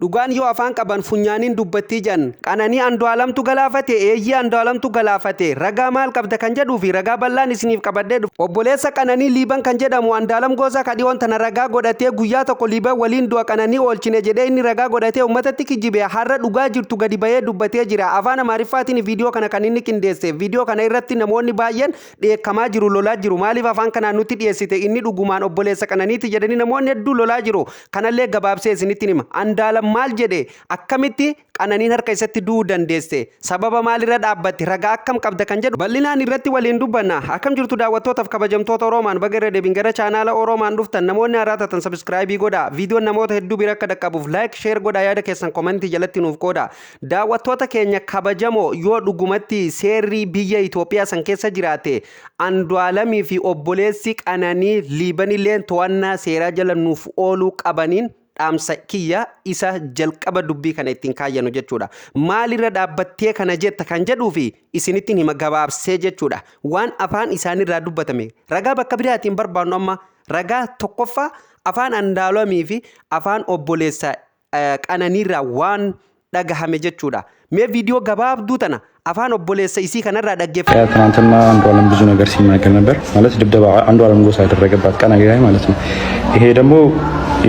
Dhugaan yoo afaan qaban funyaaniin dubbattii jan. Qananii Andu'aalamtu galaafate, eeyyee Andu'aalamtu galaafate. Ragaa maal qabda kan jedhuu fi ragaa bal'aan isiniif qabadhee dhufe. Obboleessa Qananii Liiban kan jedhamu Andu'aalam Goosaa ka dhiyoon tana ragaa godhatee guyyaa tokko Liiban waliin du'a Qananii oolchine jedhee inni ragaa godhatee uummatatti kijibe har'a dhugaa jirtu gadi bahee dubbatee jira. Afaan Amaariffaatiin viidiyoo kana kan inni qindeesse. Viidiyoo kana irratti namoonni baay'een dheekkamaa jiru, lolaa jiru. Maaliif afaan kanaan nutti dhiyeessite, inni dhugumaan obboleessa Qananiiti jedhanii namoonni hedduu lolaa jiru. Kanallee gabaabsee isinitti hima. Andaalam maal jedhe? Akkamitti Qananiin harka isatti du'uu dandeesse? Sababa maalirra dhaabbatte? Ragaa akkam qabda kan jedhu bal'inaan irratti waliin dubbanna. Akkam jirtu daawwattootaaf kabajamtoota Oroomaan, baga irra deebiin gara chaanaala Oroomaan dhuftan. Namoonni haaraa taatan subscribe godhaa. Viidiyoon namoota hedduu bira akka dhaqqabuuf like, share godhaa, yaada keessan komentii jalatti nuuf qooda. Daawwattoota keenya kabajamoo, yoo dhugumatti seerri biyya Itoophiyaa san keessa jiraate, Andu'aalamii fi obboleessi Qananii Liibanilleen to'annaa seeraa jala nuuf ooluu qabaniin dhaamsa kiyya isa jalqaba dubbii kana ittiin kaayyanu jechuudha. Maalirra dhaabbattee kana jetta kan jedhuu fi isinittiin hima gabaabsee jechuudha. Waan afaan isaanirraa dubbatame ragaa bakka biraatiin barbaannu, amma ragaa tokkoffaa afaan Andu'aalamii fi afaan obboleessa Qananiirraa waan dhagahame jechuudha. Mee viidiyoo gabaabduu tana afaan obboleessa isii kanarraa dhaggeeffadhaa. ትናንትና አንዱዓለም ብዙ ነገር ሲናገር ነበር። ማለት ድብደባ አንዱዓለም ጎሳ ያደረገባት ቀነኒ ላይ ማለት ነው። ይሄ ደግሞ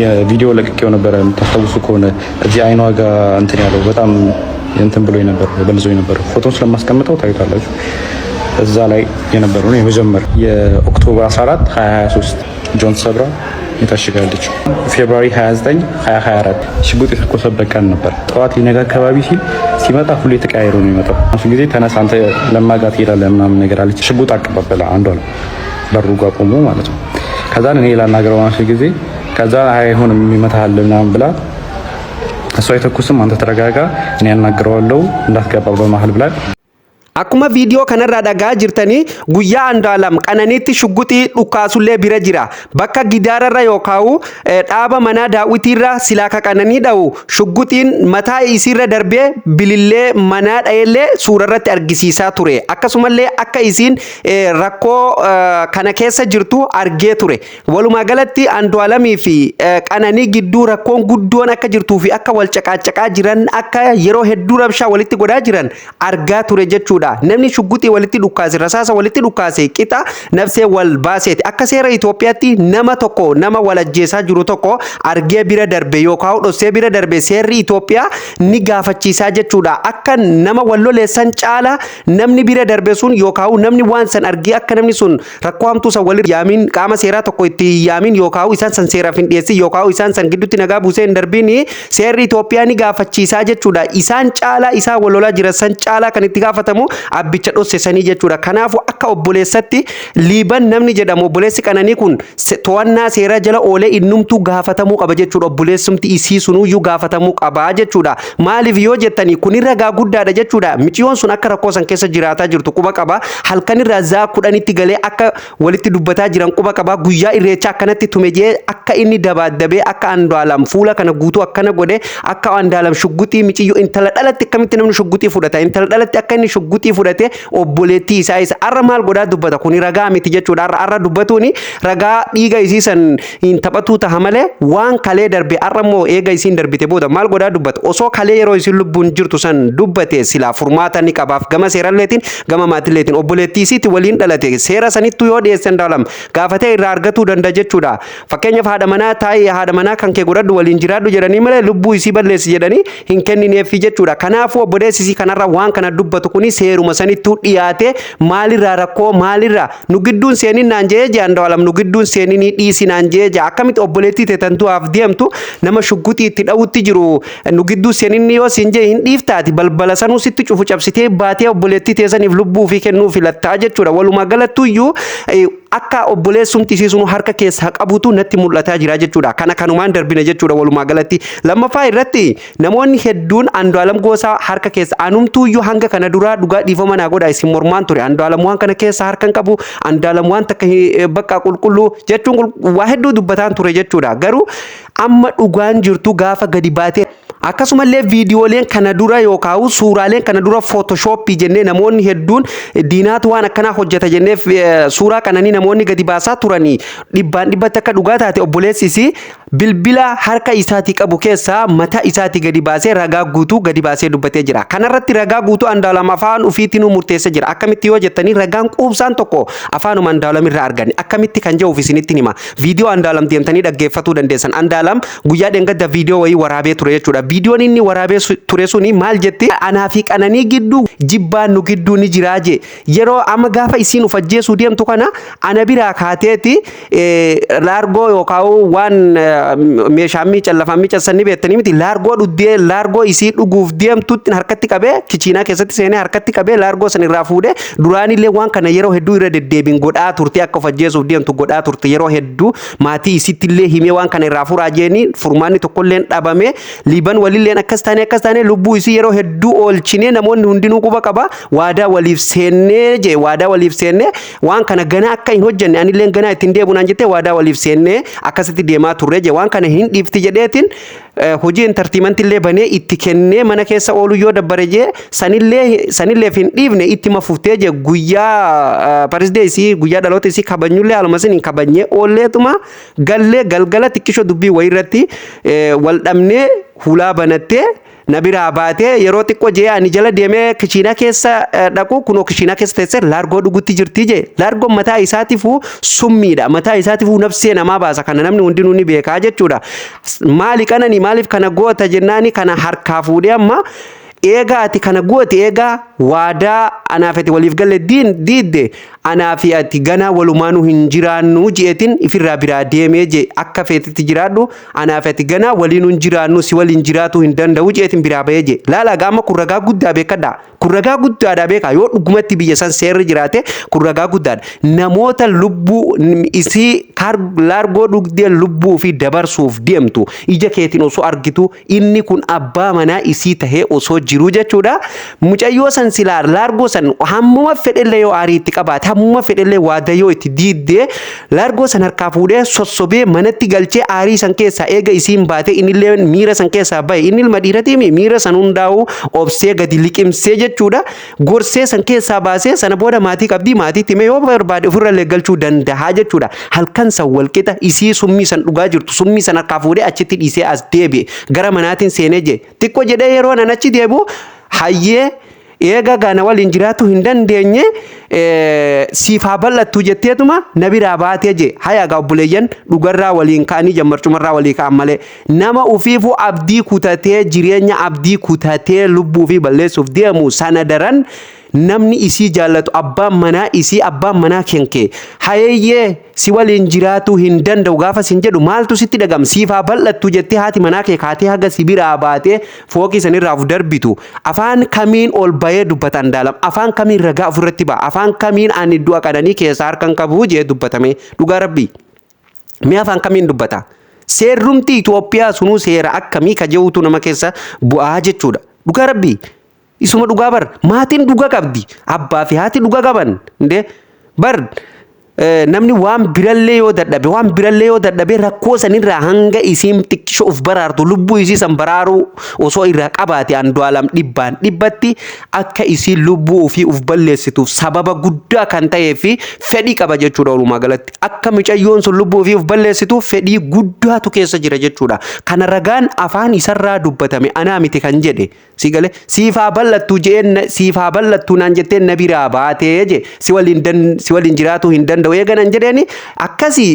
የቪዲዮ ለቅቄው ነበረ፣ የምታስታውሱ ከሆነ እዚህ አይኗ ጋር እንትን ያለው በጣም እንትን ብሎ ነበር፣ በልዞ ነበር። ፎቶን ስለማስቀምጠው ታዩታላችሁ። እዛ ላይ የነበረው ነው የመጀመር የ October 14 2023 እጇን ተሰብራ የታሽጋለች። February 29 2024 ሽጉጥ የተኮሰበት ቀን ነበር። ጠዋት ሊነጋ አካባቢ ሲል ሲመጣ ሁሌ ተቀያይሮ ነው የሚመጣው። እሱ ጊዜ ተነሳ አንተ ለማጋ ትሄዳለህ ምናምን ነገር አለች። ሽጉጥ አቀባበለ አንዷ ነው በሩ ጋር ቆሞ ማለት ነው። ከዛ እኔ ላናገረው ማለት ጊዜ ከዛ አይሆንም ይመታሃል ምናምን ብላ እሱ አይተኩስም፣ አንተ ተረጋጋ፣ እኔ ያናግረዋለሁ እንዳትገባ በመሀል ብላ Akkuma viidiyoo kanarraa dhagaa jirtanii, guyyaa Andu'aalam Qananiitti shugguxii dhukaasullee bira jira. Bakka gidaararra yookaan dhaaba manaa daawwitiirra silaa ka Qananii dha'u shugguxiin mataa isiirra darbee bilillee manaa dha'ellee suurarratti argisiisaa ture. Akkasumallee akka isiin rakkoo kana keessa jirtu argee ture. Walumaa galatti Andu'aalamii fi Qananii gidduu rakkoon guddoon akka jirtuu fi akka wal caqaacaqaa jiran, akka yeroo hedduu rabshaa walitti godhaa jiran argaa ture jechuudha. Namni shugguxii walitti dhukkaase, rasaasa walitti dhukkaase, qixa nafsee wal baaseeti. Akka seera Itoophiyaatti nama tokko nama wal ajjeesaa jiru tokko argee bira darbe yookaan dhossee bira darbe seerri Itoophiyaa ni gaafachiisaa jechuudha. Akka nama wal loleessan caala namni bira darbe sun yookaan namni waan san argee akka namni sun rakkoo hamtuu san wal yaamin, qaama seeraa tokko itti yaamin, yookaan isaan san seeraaf hin dhiyeessin, yookaan isaan san gidduutti nagaa buusee hin darbiin seerri Itoophiyaa ni gaafachiisaa jechuudha. Isaan caalaa, isaan wal lolaa jiran san caalaa kan itti gaafatamu abbicha dhossesanii jechuudha. Kanaafuu akka obboleessatti Liiban namni jedhamu, obboleessi Qananii kun, to'annaa seeraa jala oolee innumtuu gaafatamuu qaba jechuudha. Obboleessumti isii sunuyyuu gaafatamuu qaba jechuudha. Maaliif yoo jettanii, kun ragaa guddaadha jechuudha. Miciyoon sun akka rakkoo san keessa jiraataa jirtu quba qaba. Halkanirraa zaa 10tti galee akka walitti dubbataa jiran quba qaba. Guyyaa irreechaa akkanatti tume jee akka inni dabaaddabee, akka Andu'aalam fuula kana guutuu akkana godhe, akka Andu'aalam shugguxii miciyyoo intala dhalatti, akkamitti namni shugguxii fudhata, intala dhalatti akka inni shugguxii fudhate obboleettii isaa isa arra maal godhaa dubbata? Kuni ragaa miti jechuudha. Arra dubbatuuni ragaa dhiiga isii san hin taphatuu taha malee, waan kalee darbe arra immoo eega isiin darbite booda maal godhaa dubbata? Osoo kalee yeroo isiin lubbuun jirtu san dubbate silaa furmaata ni qabaaf, gama seeralleetiin, gama maatiilleetiin. Obboleettii isiitti waliin dhalate seera sanittuu yoo dhiyeesse Andu'aalam gaafatee irraa argatuu danda'a jechuudha. Fakkeenyaaf haadha manaa taa'ee haadha manaa kan kee godhadhu, waliin jiraadhu jedhanii malee lubbuu isii balleessi jedhanii hin kennineefi jechuudha. Kanaafuu obboleessi isii kanarra waan kana dubbatu kuni seeruma sanittuu dhiyaate maalirraa rakkoo maalirraa nu gidduun seenin naan jee jee, Andu'aalam nu gidduun seeninii dhiisi naan jee jee. Akkamitti obboleettii teetan du'aaf deemtu nama shugguxii itti dha'utti jiru nu gidduu seeninni yoo siin jee hin dhiiftaati, balbala sanuu sitti cufu cabsitee baatee obboleettii teessaniif lubbuu fi kennuu filattaa jechuudha. Walumaa galattuyyuu akka obboleessumti isii sunu harka keessaa qabutu natti mul'ataa jira jechuudha. Kana kanumaan darbine jechuudha walumaa galatti. Lammaffaa irratti namoonni hedduun Andu'aalam Goosaa harka keessa, anumtuuyyuu hanga kana duraa dhugaa dhiifama naa godha isin mormaan ture. Andu'aalam waan kana keessa harka hin qabu, Andu'aalam waan takka bakka qulqulluu jechuun waa hedduu dubbataan ture jechuudha. Garuu amma dhugaan jirtu gaafa gadi baatee Akkasumallee viidiyooleen kana dura yookaan suuraaleen kana dura Photoshop jennee namoonni hedduun diinaatu waan akkanaa hojjeta jennee suuraa Qananii namoonni gadi baasaa turanii dhibbaan dhibbatti akka dhugaa taate obboleessis bilbila harka isaatii qabu keessaa mataa isaatii gadi baasee ragaa guutuu gadi baasee dubbatee jira. Kanarratti ragaa guutuu Andu'aalam afaan ofiitiin murteessee jira. Akkamitti yoo jettanii, ragaan quubsaan tokko afaanuma Andu'aalam irraa arganne. Akkamitti kan jedhuuf isinitti hima. Viidiyoo Andu'aalam deemtanii dhaggeeffatuu dandeessan. Andu'aalam guyyaa dheengadda viidiyoo wayii waraabee ture jechuudha. Viidiyoon inni waraabee ture suni maal jetti? Anaa fi Qananii gidduu jibbaan nu gidduu ni jiraa je. Yeroo amma gaafa isiin uf ajjeesuu deemtu kana ana biraa kaateeti laargoo yookaan waan meeshaan miican lafaan miican ni beektanii miti, laargoo dhuddee laargoo isii dhuguuf deemtutti harkatti qabee, kichiinaa keessatti seenee harkatti qabee laargoo san irraa fuudhee. Duraanillee waan kana yeroo hedduu irra deddeebiin godhaa turte, akka of ajjeesuuf deemtu godhaa turte. Yeroo hedduu maatii isittillee himee waan kana irraa furaa jeeni, furmaanni tokkolleen dhabame. Liiban walilleen akkas taane, akkas taane, lubbuu isii yeroo hedduu oolchinee, namoonni hundinuu quba qaba. Waadaa waliif seennee jee, waadaa waliif seennee waan kana ganaa akka hin hojjenne, anilleen ganaa ittiin deebi'u naan jettee, waadaa waliif seennee akkasitti deemaa turre jee. Waan kana hin dhiifti jedheetiin hojii entertainment illee banee itti kennee mana keessa oolu yoo dabbare jee, sanillee hin dhiifne, itti mafuftee jee. Guyyaa birthday isii, guyyaa dhaloota isii kabajnullee haaluma sin hin kabajnee oolleetuma gallee, galgala xiqqisho dubbii wayirratti wal dhabnee hulaa banattee na biraa baatee, yeroo xiqqoo jee ani jala deemee kishiinaa keessa dhaqu, kunoo kishiinaa keessa teessee laargoo dhugutti jirti jee. Laargoon mataa isaatiifuu summiidha, mataa isaatiifuu nafsee namaa baasa, kana namni hundinuu ni beekaa jechuudha. Maali Qananii, maaliif kana goota jennaani, kana harkaa fuudhee, amma eegaa ati kana goote, eegaa waadaa anaaf ati waliif galle diidde, anaa fi ati ganaa walumaanuu hin jiraannu jeetiin ifirraa biraa deemee jee. Akka feetitti jiraadhu, anaa fi ati ganaa waliinuu hin jiraannu, si waliin jiraatuu hin danda'u jeetiin biraa bahee jee. Laala gaama, kun ragaa guddaa beekadhaa. Kun ragaa guddaadha beekaa. Yoo dhugumatti biyya san seerri jiraate, kun ragaa guddaadha. Namoota lubbuu isii laargoo dhugdee lubbuu fi dabarsuuf deemtu ija keetiin osoo argitu, inni kun abbaa manaa isii tahee osoo jiru jechuudha. Mucayyoo san silaa laargoo san hammuma fedhellee yoo aarii itti qabaate, hammuma fedhellee waada yoo itti diiddee, laargoo san harkaa fuudhee sossobee manatti galchee, aarii san keessaa eega isiin baate, innillee miira san keessaa bahe. Inni ilma dhiiratiimi, miira san hundaa'u obsee gadi liqimsee jechuudha. Gorsee san keessaa baasee, sana booda maatii qabdii, maatiitti himee yoo barbaade ofirrallee galchuu danda'a jechuudha. Halkan san walqixa isii summii san dhugaa jirtu, summii san harkaa fuudhee achitti dhiisee as deebi'e. Gara manaatiin seenee jee. Xiqqoo jedhee yeroo nan achi deebi'u, hayyee, eega gaana waliin jiraatu hin dandeenye, siif haa bal'attu jetteetuma na biraa baatee jee. Hayaa gaa obboleeyyan, dhugarraa waliin ka'anii jammarcumarraa walii ka'an malee, nama ufiifuu abdii kutatee, jireenya abdii kutatee lubbuu fi balleessuuf deemu sana daran namni isii jaallatu abbaan manaa isii, abbaan manaa kenkee hayeeyyee si waliin jiraatuu hin danda'u gaafa sin jedhu maaltu sitti dhagam? Siif haa bal'attu jettee haati manaa kee kaatee haga si biraa baatee fooqii sanirraa of darbitu, afaan kamiin ol bahee dubbata Andaalam? Afaan kamiin ragaa ofirratti ba'a? Afaan kamiin ani du'a Qananii keessaa harkan qabu jee dubbatame? Dhugaa rabbii, mee afaan kamiin dubbata? Seerrumti Itoophiyaa sunuu seera akkamii ka jehuutu nama keessa bu'aa jechuudha. Dhugaa rabbii, isuma dhugaa bar, maatiin dhugaa qabdi, abbaa fi haati dhugaa qaban. Indee bar, namni waan birallee yoo dadhabe, waan birallee yoo dadhabe, rakkoo sanirraa hanga isiin xiqqisho of baraartu lubbuu isii san baraaruu osoo irraa qabaate, Andu'aalam dhibbaan dhibbatti akka isiin lubbuu ofii of balleessituuf sababa guddaa kan ta'ee fi fedhii qaba jechuudha. Walumaa galatti akka mucayyoon sun lubbuu ofii of balleessituuf fedhii guddaatu keessa jira jechuudha. Kana ragaan afaan isarraa dubbatame, anaa miti kan jedhe. Si galee, siif haa bal'attu jeen, siif haa bal'attu naan jettee na biraa baatee je, si waliin jiraatuu hin danda'u eega nan jedheeni, akkasii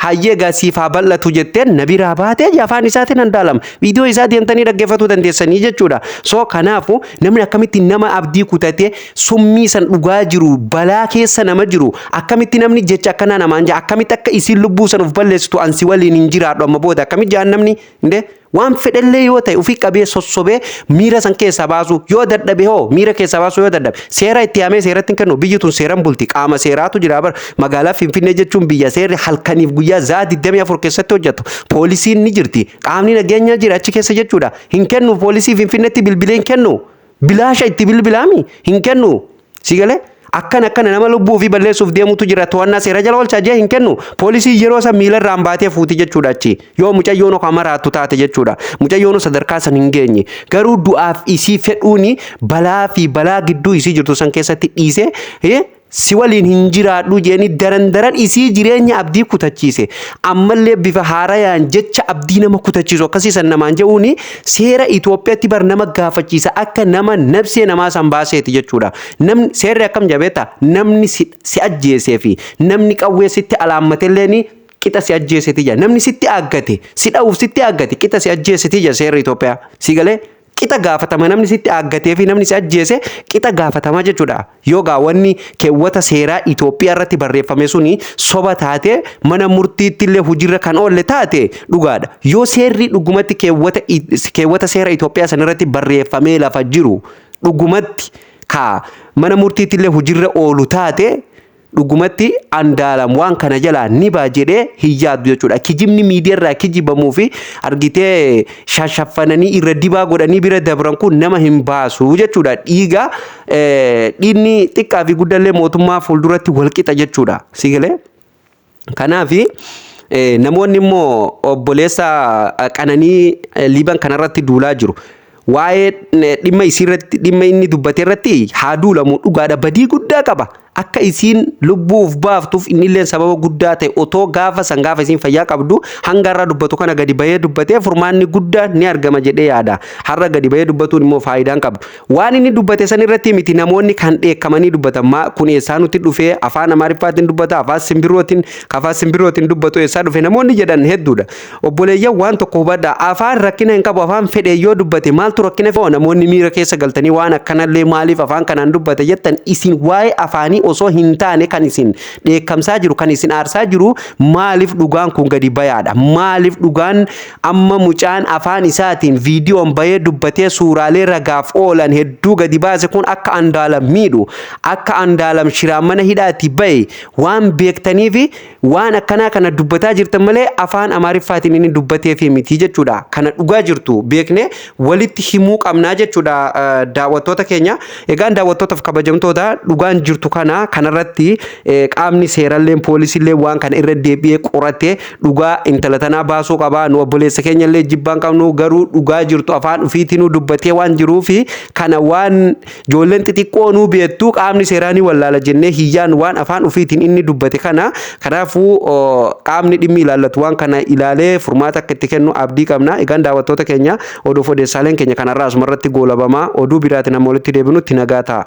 hayyee gaa, siif haa bal'atu jetteen na biraa baatee je. Afaan isaatiin Andaalam, viidiyoo isaa deemtanii dhaggeeffatuu dandeessanii jechuudha. So kanaafu namni akkamitti nama abdii kutatee summii san dhugaa jiru, balaa keessa nama jiru, akkamitti namni jecha akkanaa namaan jaa? Akkamitti akka isiin lubbuu san of balleessitu, an si waliin hin jiraadhu amma booda, akkamitti jaan namni? Indee waan fedhellee yoo ta'e ofii qabee sossobee miira san keessaa baasu yoo dadhabe hoo, miira keessaa baasu yoo dadhabe, seera itti yaamee seeratti hin kennu? Biyyi tun seeran bulti, qaama seeraatu jira bara. Magaalaa Finfinnee jechuun biyya seerri halkaniif guyyaa zaa 24 keessatti hojjetu. Poolisiin ni jirti, qaamni nageenyaa jira achi keessa jechuudha. Hin kennu, poolisii Finfinneetti bilbilee hin kennu, bilaasha itti bilbilaami hin kennu. Si galee? Akkana akkana nama lubbuu ofii balleessuuf deemutu jira, to'annaa seera jala oolchaa jee hin kennu. Poolisii yeroo san miilarraan baatee fuuti jechuudha achi. Yoo mucayyoon kan maraattu taate jechuudha. Mucayyoon sadarkaa san hin geenye. Garuu du'aaf isii fedhuuni balaa fi balaa gidduu isii jirtu san keessatti dhiisee si waliin hin jiraadhu jeeni daran daran isii jireenya abdii kutachiise. Ammallee bifa haarayaan jecha abdii nama kutachiisu akkasiisan namaan je'uuni seera Itoophiyaatti bar nama gaafachiisa, akka nama nabsee namaa san baaseeti jechuudha. Namni seerri akkam jabeetta, namni si ajjeesee fi namni qawwee sitti alaammatelleeni qixa si ajjeeseti jira. Namni sitti aaggate, si dha'uuf sitti aaggate, qixa si ajjeeseti jira seerri Itoophiyaa. Si galee, qixa gaafatama. Namni sitti aaggatee fi namni si ajjeese qixa gaafatama jechuudha. Yoo gaa wanni keewwata seeraa Itoophiyaa irratti barreeffame suni soba taate, mana murtiitti illee hojiirra kan oolle taate, dhugaadha. Yoo seerri dhugumatti keewwata seera Itoophiyaa san irratti barreeffamee lafa jiru dhugumatti ka mana murtiitti illee hojiirra oolu taate, dhugumatti Andaalam waan kana jalaa ni baa jedhee hin yaaddu jechuudha. Kijibni miidiyaa irraa kijibamuu fi argitee shashaffananii irra dibaa godhanii bira dabran kun nama hin baasu jechuudha. Dhiiga dhiigni xiqqaa fi guddallee mootummaa fuulduratti walqixa jechuudha. Si galee? Kanaafi namoonni immoo obboleessa Qananii Liiban kanarratti duulaa jiru. Waa'ee dhimma isiirratti, dhimma inni dubbate irratti haa duulamu, dhugaadha, badii guddaa qaba. Akka isiin lubbuuf baaftuuf innillee sababa guddaa ta'e. Otoo gaafa san, gaafa isiin fayyaa qabdu, hanga irraa dubbatu kana gadi bahee dubbatee furmaanni guddaa ni argama jedhee yaada. Har'a gadi bahee dubbatuun immoo faayidaan qabdu. Waan inni dubbate san irratti miti namoonni kan dheekkamanii dubbatan. Maa kun eessaa nutti dhufee afaan Amaariffaatiin dubbata, afaan simbirrootiin dubbatu eessaa dhufe namoonni jedhan hedduudha. Obboleeyyan, waan tokko hubadhaa, afaan rakkina hin qabu. Afaan fedhe yoo dubbate maaltu rakkina fedhe? Namoonni miira keessa galtanii waan akkanallee maaliif afaan kanaan dubbate jettan, isin waa'ee afaanii osoo hin taane kan isin dheekkamsaa jiru, kan isin aarsaa jiru, maaliif dhugaan kun gadi bayaadha? Maaliif dhugaan amma mucaan afaan isaatiin viidiyoon bahee dubbatee suuraalee ragaaf oolan hedduu gadi baase kun akka Andaalam miidhu, akka Andaalam shiraan mana hidhaatti bahe waan beektaniifi waan akkanaa kana dubbataa jirtan malee afaan Amaariffaatiin inni dubbatee fi miti jechuudha. Kana dhugaa jirtu beekne walitti himuu qabnaa jechuudha, daawwattoota keenya. Egaan daawwattootaaf kabajamtoota, dhugaan jirtu kana. Kanarratti qaamni seerallee poolisiillee waan kana irra deebi'ee qoratee dhugaa intala tanaa baasuu qaba. Nu obboleessa keenya illee jibbaan qabnu, garuu dhugaa jirtu afaan ofiitinuu dubbatee waan jiruufi kana waan ijoolleen xixiqqoo nuu beektu qaamni seeraa ni wallaala jennee hiyyaan waan afaan ofiitiin inni dubbate kana. Kanaafuu qaamni dhimmi ilaallatu waan kana ilaalee furmaata akka itti kennu abdii qabna. Egaan daawwattoota keenya, oduuf odeessaaleen keenya kanarraa asumarratti goolabamaa. Oduu biraatiin amma walitti deebinutti nagaa ta'a.